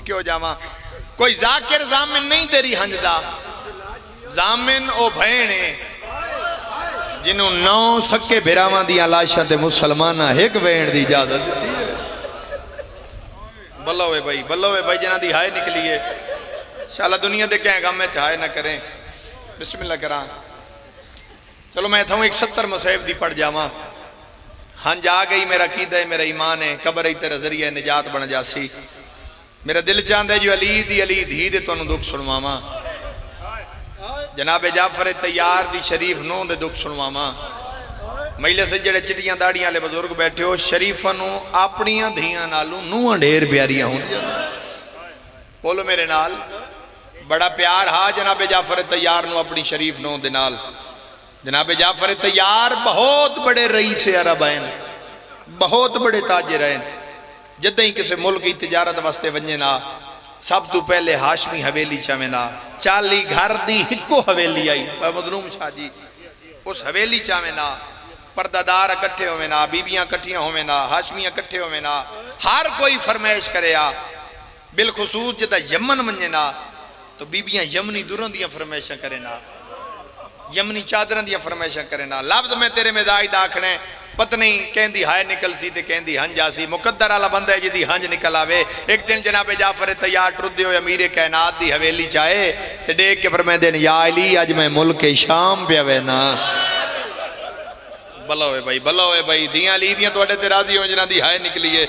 کیوں جاواں؟ کوئی ذاکر ضامن نہیں تیری ہنج دا۔ ضامن او بھین ہے جنہوں نو سکے بھراواں دیاں لاشاں تے مسلماناں ہک وین دی اجازت دتی ہے۔ بلو ہے بھائی، بلو ہے بھائی، جنہاں دی ہائے نکلی ہے۔ شالا دنیا دے کہیں غم وچ ہائے نہ کریں۔ بسم اللہ کراں۔ چلو میں اتھاؤں ایک ستر مصائب دی پڑھ جاواں۔ ہنج آ گئی، میرا عقیدہ ہے، میرا ایمان ہے، قبر ہی تیرا ذریعہ نجات بن جاسی۔ میرا دل چاہندا ہے جو علی دی، علی دھی دے تانوں دکھ سنواواں۔ جناب جعفر طیار دی شریف نونہہ دے دکھ سنواواں۔ مجلس وچ جڑے چٹیاں داڑیاں والے بزرگ بیٹھے ہو، شریفاں نوں اپنیاں دھیاں نالوں نونہاں ڈھیر پیاریاں ہوندیاں۔ بولو میرے نال۔ بڑا پیار ہا جناب جعفر طیار نو اپنی شریف نو دے نال۔ جناب جعفر طیار بہت بڑے رئیس عرب ہیں، بہت بڑے تاجر ہیں۔ جدیں ہی کسے ملک کی تجارت واسطے ونجے نا، سب تو پہلے ہاشمی حویلی چ آویں نا۔ چالی گھر دی ہکو حویلی آئی، اے مظلوم شاہ جی، اس حویلی چ آویں نا، پردہ دار اکٹھے ہوویں نا، بیبیاں اکٹھیاں ہوویں نا، ہاشمیاں اکٹھے ہوویں نا، ہر کوئی فرمائش کرے آ۔ بالخصوص جدا یمن ونجے نا، تو بیبیاں یمنی دراں دیاں فرمائشاں کرے نا، یمنی چادراں دیاں فرمائشاں کرے نا۔ لفظ میں تیرے مزاج دا آکھنے، پتہ نہیں کہیں دی ہائے نکل سی تے کہیں دی ہنج آسی۔ مقدر والا بندہ ہے جدی ہنج نکل آوے۔ ایک دن جناب جعفر طیار ٹردے ہوئے امیر کائنات دی حویلی چ آئے تے ڈیکھ کے فرمیندے نے، یا علی، اج میں ملک شام پیا وینا۔ بھلا ہوئے بھائی، بھلا ہوئے بھائی، دیاں علی دیاں تہاڈے تے راضی ہو جنہاں دی ہائے نکلی ہے۔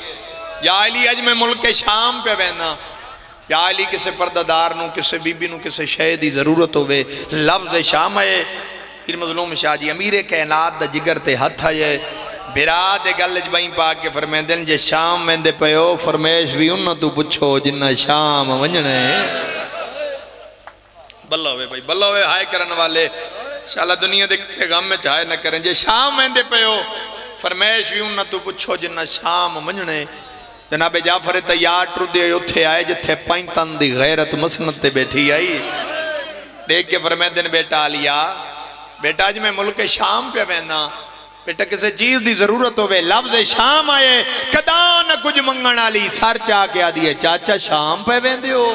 یا علی، اج میں ملک شام پیا وینا۔ یا علی، کسے پردہ دار نو، کسے بی بی نو، کسے شے دی ضرورت ہووے، لفظ شام آئے۔ پیر مظلوم شاہ جی، امیر کائنات دا جگر تے ہتھ آئے۔ بھرا دے گل وچ بائیں پا کے فرمیندے نے، جے شام ویندے پئے ہو، فرمائش وی انہاں تو پچھو جنہاں شام ونجنا ہے۔ بھلا ہوئے بھائی، بھلا ہوئے ہائے کرن والے۔ انشاءاللہ دنیا دے کسے غم وچ ہائے نہ کریں۔ جے شام ویندے پئے ہو، فرمائش وی انہاں تو پچھو جنہاں شام ونجنے۔ جناب جعفر طیار ٹردے ہوئے اتھے آئے جتھے پنج تن دی غیرت مسند تے بیٹھی آئی۔ ڈیکھ کے فرمیندے نے، بیٹا علیا، بیٹا اج میں ملک شام پیا وینا۔ بیٹا، کسے چیز دی ضرورت ہووے، لفظ شام آئے، کدا نہ کجھ منگن والی سر چا کے آدھی ہے، چاچا، شام پے ویندے ہو؟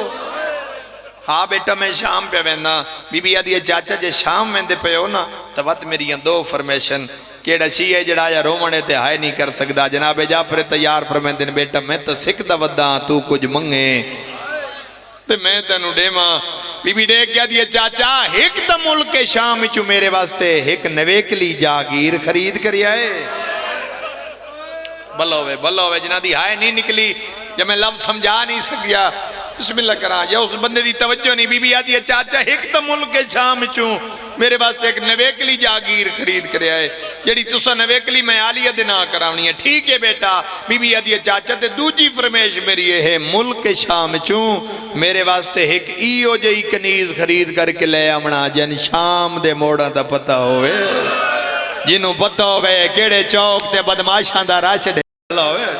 ہاں بیٹا، میں شام پیا وینا۔ بی بی آدھی ہے، چاچا، جے شام ویندے پئے ہو نا، تاں وت میریاں دو فرمیشن، کیڑا شی ہے جڑا آیا رووݨ ہے تے ہائے نہیں کر سکدا؟ جناب جعفر طیار فرمیندے نے، بیٹا، میں تاں سکھ دا ودا ہاں، تو کجھ منگے۔ تے میں تینوں ڈیواں۔ بی بی ڈیکھ کے آدھی ہے، چاچا، ہک تاں ملک شام وچوں میرے واسطے ہک نویکلی جاگیر خرید کریا ہے۔ بھلا ہووے، بھلا ہووے، جنہاں دی ہائے نہیں نکلی، یا میں لفظ سمجھا نہیں سکیا۔ بسم اللہ کراں، یا اس بندے دی توجہ نہیں۔ بی بی آدھی ہے، چاچا، ہک تاں ملک شام وچوں میرے واسطے ہک نویکلی جاگیر خرید کریا ہے۔ جیڑھی تساں نویکلی، میں عالیہ دے ناں کراونی ہے۔ ٹھیک ہے بیٹا۔ بی بی آدھی ہے، چاچا، تے دوجی فرمائش میری اے ہے، ملک شام چوں میرے واسطے ہک ایہو جئی کنیز خرید کر کے لے آونا، جن شام دے موڑاں دا پتہ ہووے، جنوں پتہ ہووے کیڑے چوک تے بدمعاشاں دا رش ڈھیرا ہووے۔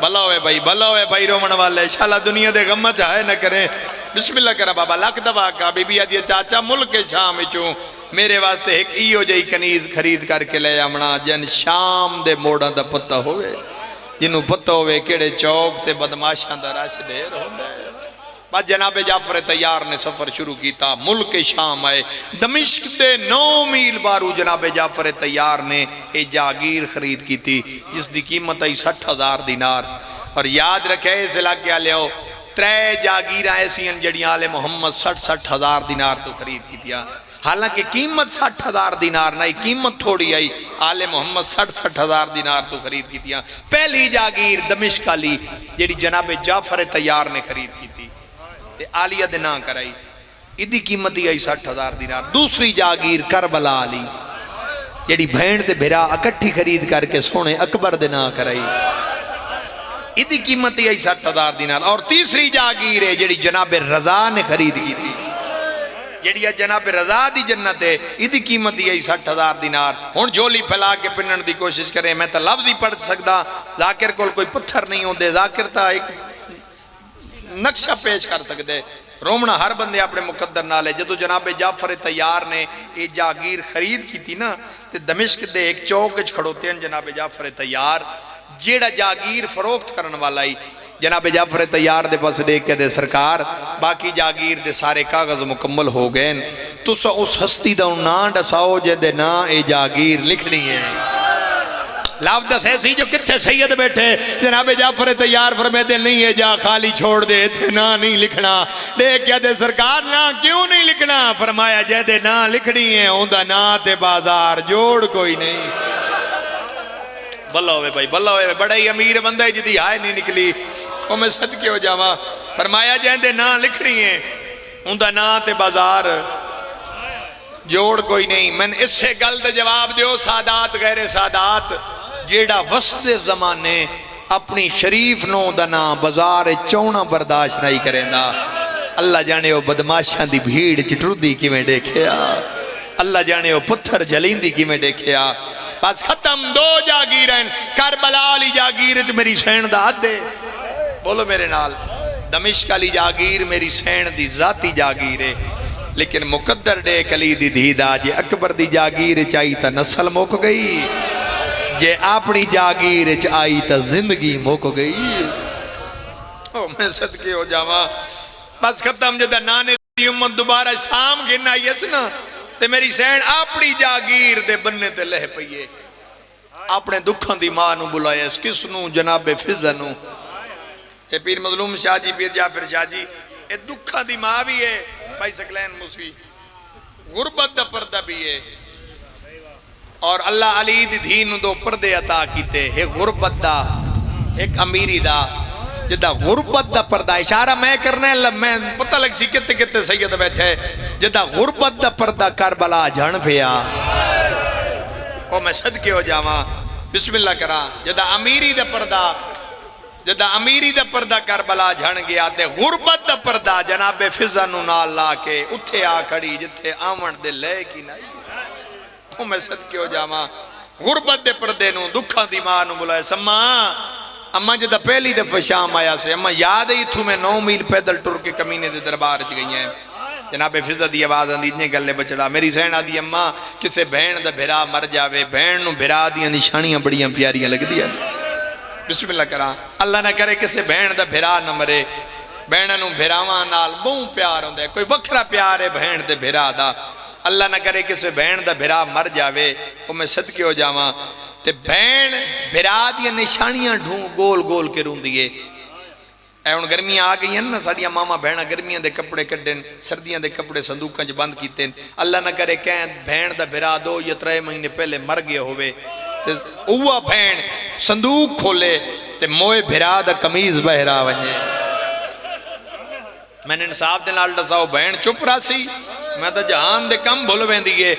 بھلا ہووے بھائی، بھلا ہووے بھائی، روون والے، انشاءاللہ دنیا دے غم چ ہائے نہ کریں۔ بسم اللہ کراں بابا، لکھ دفعہ آکھاں۔ بی بی آدھی ہے، چاچا، ملک شام وچوں میرے واسطے ہک ایہو جئی کنیز خرید کر کے لے آونا، جن شام دے موڑاں دا پتہ ہووے، جنوں پتہ ہووے کیڑے چوک تے بدمعاشاں دا رش ڈھیر ہوندا ہے۔ بس جناب جعفر طیار نے سفر شروع کیتا، ملک شام آئے۔ دمشق دے نو میل باہروں جناب جعفر طیار نے اے جاگیر خرید کیتی، جس دی قیمت آئی سٹھ ہزار دینار۔ اور یاد رکھے اس علاقے آلیو، ترے جاگیراں ایسیاں جڑیاں آل محمد سٹھ سٹھ ہزار دینار تو خرید کیتیاں۔ حالانکہ قیمت سٹھ ہزار دینار نہ ہئی، قیمت تھوڑی آئی، آل محمد سٹھ سٹھ ہزار دینار تو خرید کیتیاں۔ پہلی جاگیر دمشق آلی جیڑھی جناب جعفر طیار نے خرید کیتی تے عالیہ دے ناں کرائی، ایدی قیمت ہی آئی سٹھ ہزار دینار۔ دوسری جاگیر کربلا آلی جیڑھی بھین تے بھرا اکٹھی خرید کر کے سوہنے اکبر دے ناں کرائی، ایدی قیمت ہی آئی سٹھ ہزار دینار۔ اور تیسری جاگیر ہے جیڑھی جناب رضا نے خرید کیتی، جیڑھی ہے جناب رضا دی جنت ہے، ایدی قیمت ہی آئی سٹھ ہزار دینار۔ ہن جھولی پھیلا کے پنن دی کوشش کریں، میں تاں لفظ ہی پڑھ سکدا، ذاکر کول کوئی پتھر نہیں ہوندے، ذاکر تاں ایک نقشہ پیش کر سکدے۔ رومنا ہر بندے اپنے مقدر نال ہے۔ جدوں جناب جعفر طیار نے اے جاگیر خرید کیتی نا، تے دمشق دے ایک چوک وچ کھڑوتے ہیں جناب جعفر طیار، جیڑا جاگیر فروخت کرن والا ہی۔ جناب جعفر طیار دے پاس ڈیکھ کے دے، سرکار، باقی جاگیر دے سارے کاغذ مکمل ہو گئے ہیں۔ تساں اس ہستی دا ہن ناں ڈساؤ جیندے ناں اے جاگیر لکھنی ہے۔ لفظ دسے سی جو کتھے سید بیٹھے۔ جناب جعفر طیار فرمیندے، نہیں، اے جا خالی چھوڑ دے، اتھے ناں نہیں لکھنا۔ ڈیکھ کے آدھے، سرکار، ناں کیوں نہیں لکھنا؟ فرمایا، جیندے ناں لکھنی ہے، اوندا ناں تے بازار جوڑ کوئی نہیں۔ بھلا ہووے بھائی، بھلا ہووے، بڑا ہی امیر بندہ ہے جدی ہائے نہیں نکلی، او میں صدقے ہو جاواں۔ فرمایا، جیندے ناں لکھنی ہے، اوندا ناں تے بازار جوڑ کوئی نہیں۔ میں اسے گل دا جواب دیو، سادات غیر سادات، جیڑا وسدے زمانے اپنی شریف نو دا ناں بازار اچ چونا برداشت نہیں کریندا۔ اللہ جانے او بدماشاں دی بھیڑ اچ ٹردی کیویں ڈیکھیا۔ اللہ جانے او پتھر جلیندی کیویں ڈیکھیا۔ بس ختم، دو جاگیر ہیں۔ کربلا والی جاگیر اچ میری سین دا حد ہے۔ بولو میرے نال، دمشق والی جاگیر میری سین دی ذاتی جاگیر ہے، لیکن مقدر ڈیکھ علی دی دھی دا، جے اکبر دی جاگیر اچ آئی تاں نسل مک گئی، جے اپنی جاگیر اچ آئی تاں زندگی مک گئی۔ او میں صدقے ہو جاواں، بس ختم۔ جدا نانے دی امت دوبارہ شام گھن آئی اس نا، تے میری سین اپنی جاگیر دے بننے تے لہ پئی ہے۔ اپنے دکھاں دی ماں نو بلایا اس، کس نو؟ جناب فضہ نو۔ اے پیر مظلوم شاہ جی، پیر جعفر شاہ جی، اے دکھاں دی ماں بھی ہے۔ بھائی ثقلین موسوی، غربت دا پردہ بھی ہے۔ اور اللہ علی دی دھی نو دو پردے عطا کیتے، ایک غربت دا، ایک امیری دا۔ جدا غربت دا پردہ، اشارہ میں کرنا ہے، میں پتہ لگ سی کتے کتے سید بیٹھے۔ جدا غربت دا پردہ کربلا جھن پیا۔ او میں صدقے ہو جاواں، بسم اللہ کراں۔ جدا امیری دا پردہ، جدا امیری دا پردہ کربلا جھن گیا تے غربت دا پردہ جناب فضہ نو نال لا کے اتھے آ کھڑی جتھے آون دے لائق ہی نہیں۔ او میں صدقے ہو جاواں۔ غربت دے پردے نو، دکھاں دی ماں نو بلائے، سما، اماں جدا پہلی دفعہ شام آیا سے، اماں یاد ہے اتھوں میں نو میل پیدل ٹر کے کمینے دے دربار اچ گئی ہیں۔ جناب فضہ دی آواز آندی، جیں گلے بچڑا۔ میری سین آدھی، اماں، کسے بہن دا بھرا مر جاوے، بہن نو بھرا دیاں نشانیاں بڑیاں پیاریاں لگدیاں۔ بسم اللہ کراں، اللہ نہ کرے کسے بہن دا بھرا نہ مرے۔ بہناں نو بھراواں نال بہوں پیار ہوندا ہے، کوئی وکھرا پیار ہے بہن تے بھرا دا۔ اللہ نہ کرے کسے بہن دا بھرا مر جاوے، او میں صدقے ہو جاواں۔ تے بہن بھرا دیاں نشانیاں ڈھوں گول گول کے روندی ہے۔ اے ہن گرمیاں آ گئیاں نا، ساڈیاں ماواں بہناں گرمیاں دے کپڑے کڈھن، سردیاں دے کپڑے صندوقاں چ بند کیتے ہن۔ اللہ نہ کرے کہیں بہن دا بھرا دو یا ترے مہینے پہلے مر گیا ہووے، تے اوہا بہن صندوق کھولے تے موئے بھرا دا قمیض باہر آ ونجے۔ میں نے انصاف دے نال ڈساؤ، بہن چپ رہسی؟ میں تاں جہان دے کم بھل ویندی ہے۔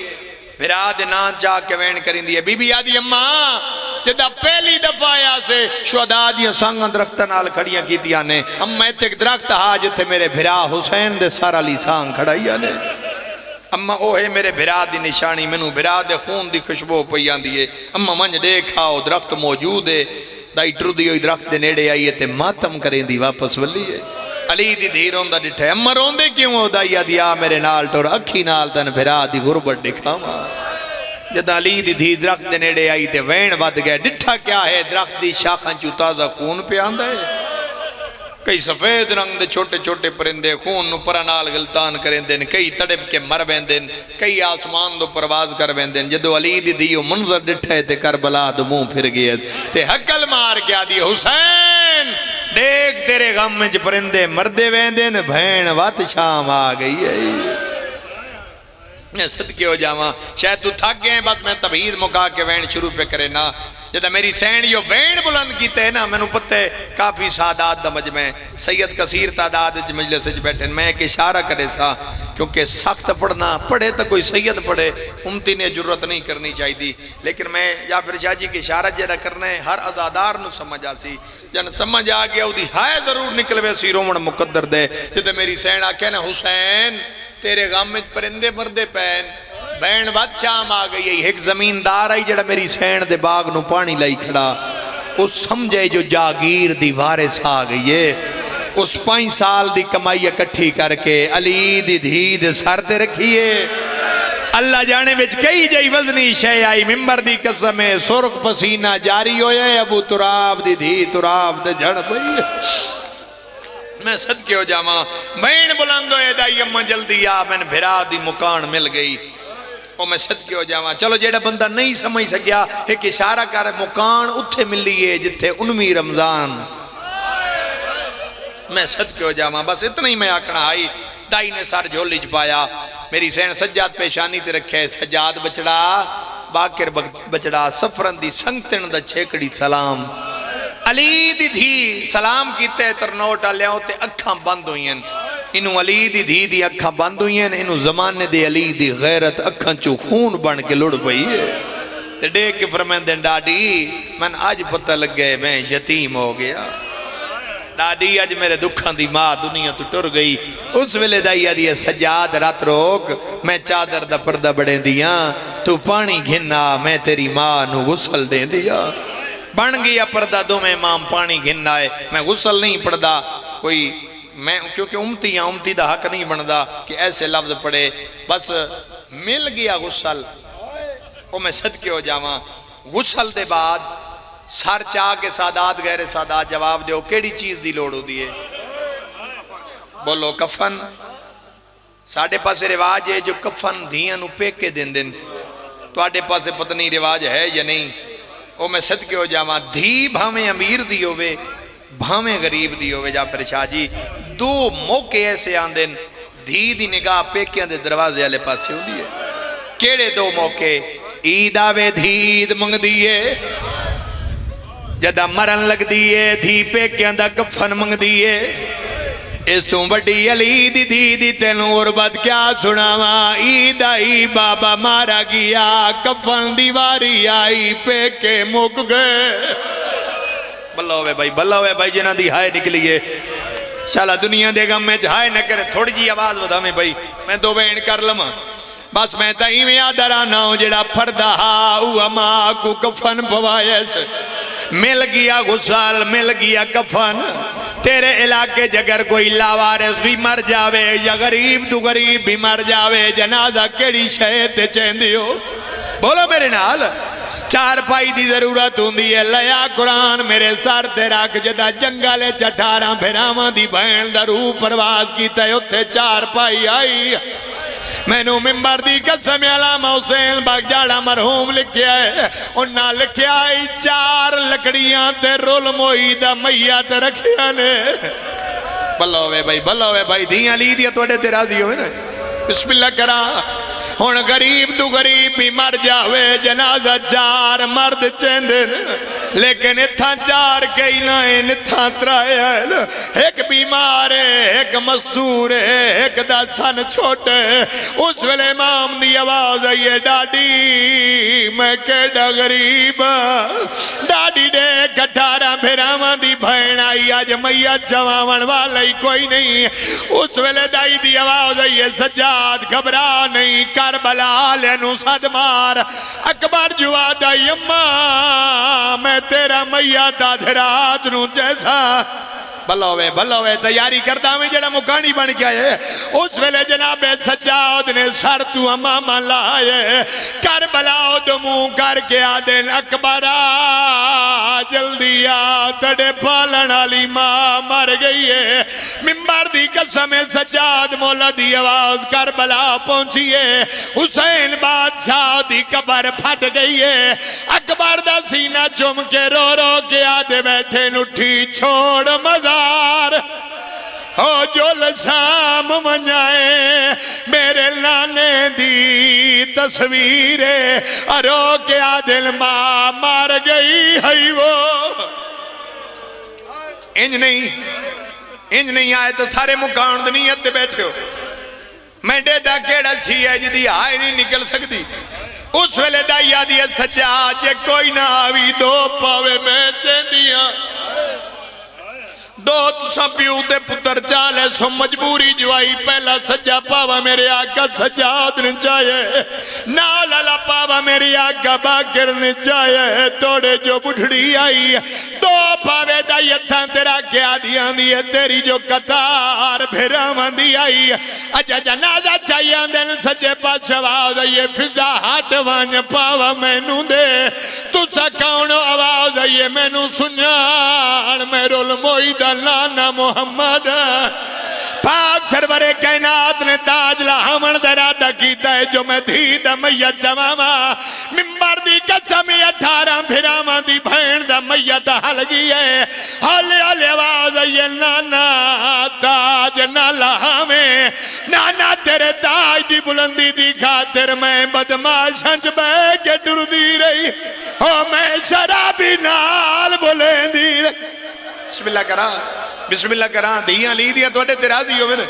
بھرا دے ناں چا کے وین کریندی ہے۔ بی بی آدھی، اماں، جدا پہلی دفعہ آیا سے، شہداء دیاں سانگاں درختاں نال کھڑیاں کیتیاں نے۔ اماں، اتھے ایک درخت ہا جتھے میرے بھرا حسین دے سر آلی سانگ کھڑائی نے۔ اماں، او ہے میرے بھرا دی نشانی، مینوں بھرا دے خون دی خوشبو پئی آندی ہے۔ اماں، ونج ڈیکھ آ، او درخت موجود ہے۔ دائی ٹردی ہوئی درخت دے نیڑے آئی ہے تے ماتم کریندی واپس ولی ہے۔ علی دی دھی روندا ڈٹھا ہے۔ اماں، روندے کیوں ہو؟ دائی آدھی، آ میرے نال ٹر، اکھی نال تن بھرا دی غربت ڈکھاواں۔ جداں علی دی دھی درخت دے نیڑے آئی تے وین ودھ گئے۔ ڈٹھا کیا ہے؟ درخت دی شاخاں چوں تازہ خون پیا آندا ہے۔ کئی سفید رنگ دے چھوٹے چھوٹے پرندے خون نوں پراں نال غلطان کریندے نے، کئی تڑپ کے مر ویندے نے۔ کئی آسمان دو پرواز کر ویندے نے۔ جدوں علی دی دھی او منظر ڈٹھے تے کربلا دو منہ پھر گئے تے ہکل مار کے آدھی، حسین! ڈیکھ تیرے غم وچ پرندے مردے ویندے نے، بھین وت شام آ گئی ہے۔ میں صدقے ہو جاواں، شاید تو تھک گئے، بس میں تمہید مکا کے وین شروع پہ کرے نا۔ جدا میری سین یو وین بلند کیتے نا، مینوں پتہ ہے کافی سادات دا مجمع ہے، سید کثیر تعداد وچ مجلس وچ بیٹھے نے۔ میں ایک اشارہ کرے سا، کیونکہ سخت پڑھنا، پڑھے تاں کوئی سید پڑھے، امتی نے جرات نہیں کرنی چاہیے۔ لیکن میں جعفر شاہ جی کی اشارہ جڑا کرنا ہے، ہر عزادار نو سمجھ آسی۔ جن سمجھ آ گیا، اودی ہائے ضرور نکل ویسی، رومن مقدر دے۔ جدے میری سین آکھے نا، حسین! تیرے غم وچ پرندے مردے پین، بہن وت شام آ گئی ہے۔ ایک زمیندار آئی جڑا میری سین دے باغ نو پانی لائی کھڑا، اس سمجھے جو جاگیر دی وارث آ گئی ہے۔ اس پانچ سال دی کمائی اکٹھی کر کے علی دی دھی دے سر تے رکھیے۔ اللہ جانے وچ کئی جئی وزنی شے آئی، ممبر دی قسم ہے، سرخ پسینہ جاری ہویا ہے، ابو تراب دی دھی تراب تے جھڑ پئی ہے۔ میں صدقے ہو جاواں، بہن بلند ہوئے، دائی اماں جلدی آ، مین بھرا دی مکان مل گئی۔ او میں صدقے ہو جاواں۔ چلو، جیڑا بندہ نہیں سمجھ سکیا، ایک اشارہ کر، مکان اتھے ملی ہے جتھے انوی رمضان۔ میں صدقے ہو جاواں، بس اتنا ہی میں آکھنا آئی۔ دائی نے سر جھولی چ پایا، میری سین سجاد پیشانی تے رکھے، سجاد بچڑا، باقر بچ-، بچڑا، سفرن دی سنگتن دا چھیکڑی سلام۔ علی دی دھی سلام کیتے، ترنوٹ آلیاں تے اکھاں بند ہوئین۔ اینوں علی دی دھی دی اکھاں بند ہوئین، اینوں زمانے دے علی دی غیرت اکھاں چوں خون بن کے لڑ پئی ہے۔ تے ڈیکھ کے فرمیندے، ڈاڈی، من اج پتہ لگے میں یتیم ہو گیا۔ ڈاڈی اج میرے دکھاں دی ماں دنیا تو ٹر گئی۔ اس ویلے دائی آدھی ہے، سجاد رات روک، میں چادر دا پردہ بڑھیں دیاں، تو پانی گھن آ، میں تیری ماں نو غسل دیں دیاں۔ بن گیا پردہ، دوویں امام پانی گھن آئے۔ میں غسل نہیں پڑھدا، کوئی میں، کیونکہ امتی ہاں، امتی دا حق نہیں بندا کہ ایسے لفظ پڑھے۔ بس مل گیا غسل، او میں صدقے ہو جاواں۔ غسل دے بعد سر چا کے سادات غیر سادات جواب دیو، کیڑی چیز دی لوڑ ہوندی ہے؟ بولو، کفن۔ ساڈے پاسے رواج ہے جو کفن دھیاں نو پیکے دیندن۔ تہاڈے پاسے پتہ نہیں رواج ہے یا نہیں، او میں صدقے ہو جاواں۔ دھی بھاویں امیر دی ہووے، بھاویں غریب دی ہووے، جعفر شاہ جی، دو موقع ایسے آندن، دھی دی نگاہ پیکیاں دے دروازے والے پاسے ہوندی ہے۔ کیڑے دو موقع؟ عید آوے، دھی عید منگدی ہے۔ جدا مرن لگدی اے، دھی پیکیاں دا کفن منگدی اے۔ اس توں وڈی علی دی دھی دی تینوں غربت کیا سناواں؟ عید آئی، بابا مارا گیا، کفن دی واری آئی، پیکے مک گئے۔ بھلا ہوئے بھائی، بھلا ہوئے بھائی، جنہاں دی ہائے نکلی اے۔ شالا دنیا دے غم وچ ہائے نہ کرے، تھوڑی جی آواز ودھاویں بھائی، میں دو وین کر لواں۔ بس میں تاں ایویں آدھا رہنا ہوں، جیڑا پھردا ہا، اوہا ماں کو کفن پوائے سے۔ مل گیا غسل، مل گیا کفن۔ تیرے علاقے چ اگر کوئی لاوارث بھی مر جاوے یا غریب تو غریب بھی مر جاوے، جنازہ کیڑی شے تے چیندے ہو؟ بولو میرے نال۔ چارپائی دی ضرورت ہوندی ہے، لیا قرآن میرے سر تے رکھ، جدا جنگل اچ اٹھارہ بھراواں دی بہن دا روح پرواز کیتا ہے، اتھے چارپائی آئی۔ مینوں ممبر دی قسم، علامہ حسین بخش جاڑا مرحوم لکھیا ہے، انہاں لکھیا ہے، چار لکڑیاں تے رل موئی دا میت رکھیا نے۔ بھلا ہوئے بھائی، بھلا ہوئے بھائی، دھیاں علی دیاں تہاڈے تے راضی ہوئے نا۔ بسم اللہ کراں۔ ہن غریب تو غریب بھی مر جاوے، جنازہ چار مرد چیندے نے، لیکن اتھاں چار کئی نہ ہن، اتھاں ترائے ہن۔ ہک بیمار ہے، ہک مزدور ہے، ہک دا سن چھوٹا ہے۔ اس ویلے امام دی آواز آئی ہے، ڈاڈی، میں کیڈا غریب ہاں۔ ڈاڈی ڈیکھ، اٹھارہ بھراواں دی بھین آئی، اج میت چواون والا ہی کوئی نہیں۔ اس ویلے دائی دی آواز آئی ہے، سجاد، گھبرا نہیں، کربلا آلے نو سد مار۔ اکبر جو آدھا، اماں، میں تیرا میت آدھ رات نو چیساں۔ بھلا ہوئے، بھلا ہوئے، تیاری کردا میں جڑا مکانی بن کے آئے۔ اس ویلے جناب سجاد نے سر تو عمامہ لائے، کربلا ادو منہ کر کے آدھے، اکبر آ، جلدی آ، تیرے پالن والی ماں مر گئی ہے۔ ممبر دی قسم ہے، سجاد مولا دی آواز، کربلا پہنچی ہے، حسین بادشاہ دی قبر پھٹ گئی ہے۔ اکبر دا سینہ چم کے رو رو کے آدھے بیٹھے، اٹھی چھوڑ مزار، ہو جل شام ونجائے، میرے نانے دی تصویر ہے۔ رو کے آدھے، ماں مر گئی ہے وہ۔ انج نہیں، انج نہیں آئے تو سارے مکان دی نیت تے بیٹھے ہو۔ میں ڈیدھا کیڑا سی ہے جدی ہائے نہیں نکل سکدی۔ اس ویلے دائی آدھی ہے، سجاد جے کوئی نہ آوی، دو پاوے میں چیندی ہاں۔ دو تساں پیو تے پتر چا لے سو، مجبوری جو آئی، پہلا سجا پاوا میرے آقا سجاد نے چاہے، نال آلا پاوا میرے آقا باقر نے چاہے، توڑے جو بڈھڑی آئی، دو پاوے دائی ہتھاں تے رکھ کے آدھی آندی ہے، تیری جو قطار بھراواں دی آئی۔ اجا جنازہ چائی آندے نے، سجے پاسے آواز آئی ہے، فضا ہٹ ونج پاوا مینوں دے۔ تساں کون ہو؟ آواز آئی ہے، مینوں سنجان، میں رول موئی دا نانا محمد۔ پاک سرور کائنات نے تاج لہاون دا ارادہ کیتا ہے جو میں دھی دا میت چواواں۔ ممبر دی قسم، اٹھارہ بھراواں دی بھین دا میت ہل گئی ہے۔ ہولے ہولے آواز آئی ہے، نانا تاج نہ لہاویں، نانا تیرے تاج دی بلندی دی خاطر میں بدمعاشاں چ بہ کے ٹردی رہی، ہو میں شرابی نال بلیندی رہی۔ بسم اللہ کراں، بسم اللہ کراں، دھیاں علی دیاں تہاڈے تے راضی ہوون۔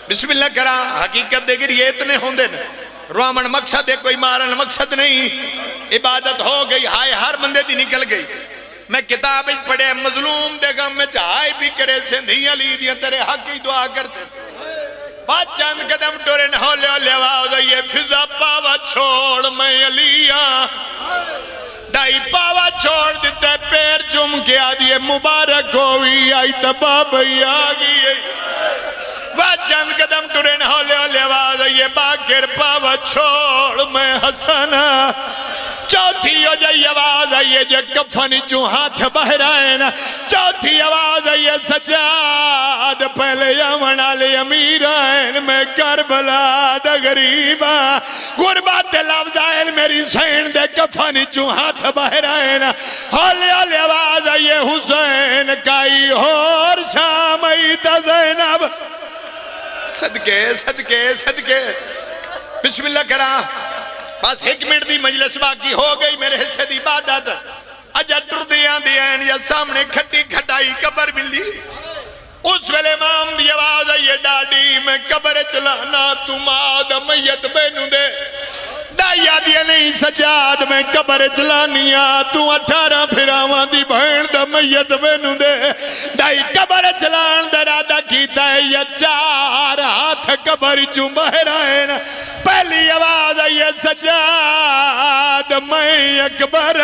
بسم اللہ کراں، حقیقت دے گریے اتنے ہوندے نے۔ رواون مقصد ہے، کوئی مارن مقصد نہیں۔ عبادت ہو گئی، ہائے ہر بندے دی نکل گئی۔ میں کتاب وچ پڑھے، مظلوم دے غم وچ ہائے بھی کرے سن، دھی علی دیاں تیرے حق وچ دعا کر سن۔ بس چند قدم ٹرن، ہولے ہولے آواز آئی ہے، فضہ پاوا چھوڑ، میں علی ہاں۔ دائی پاوا چھوڑ دیتے، پیر چم کے آدھی ہے، مبارک ہوئی، آئی تباہ بھئی آ گئی ہے۔ وہ چند قدم ٹرن، ہولے ہولے آواز آئی ہے، باقر پاوا چھوڑ، میں حسن ہاں۔ چوتھی ہو جائی آواز آئی ہے، جے کفن چوں ہاتھ بہرائن۔ چوتھی آواز آئی ہے، سجاد پہلے آون والے امیر آئن، میں کربلا دا غریب ہاں۔ غربت دے لفظ آئن، میری سین دے کفن چوں ہاتھ بہرائن۔ ہولے ہولے آواز آئی ہے، حسین کائی ہور شام آئی تا زینب۔ صدقے، صدقے، صدقے۔ بسم اللہ کراں۔ بس ایک منٹ دی مجلس باقی ہو گئی، میرے حصے دی عبادت۔ اجا ٹردیاں دی عین یا سامنے کھٹی کھٹائی قبر ملی۔ اس ویلے امام دی آواز آئی ہے، ڈاڈی میں قبر اچ لانا، تو ماں دا میت مینوں دے۔ دائی آدھی نہیں، سجاد میں قبر اچ لانی آ، تو اٹھارہ پھراواں دی بھین دا میت مینوں دے۔ دائی قبر اچ لان دا ارادہ کیتا ہے، یا چار ہاتھ قبر چوں باہر آئے نا۔ پہلی آواز آئی ہے، سجاد میں اکبر۔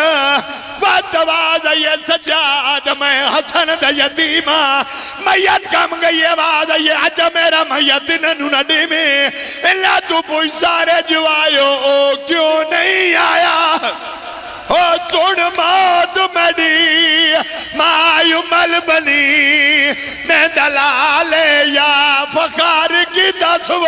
وقت آواز آئی ہے، سجاد میں حسن دا یتیم ہاں۔ میت کم گئی، آواز آئی ہے، اجا میرا میت انہاں نوں نہ ڈیویں۔ اللہ تو پوچھ سارے جو آئے ہو، او کیوں نہیں آیا؟ او سن موت میری، ماں امل بنی، میں دلال یا فخار کی دس وہ۔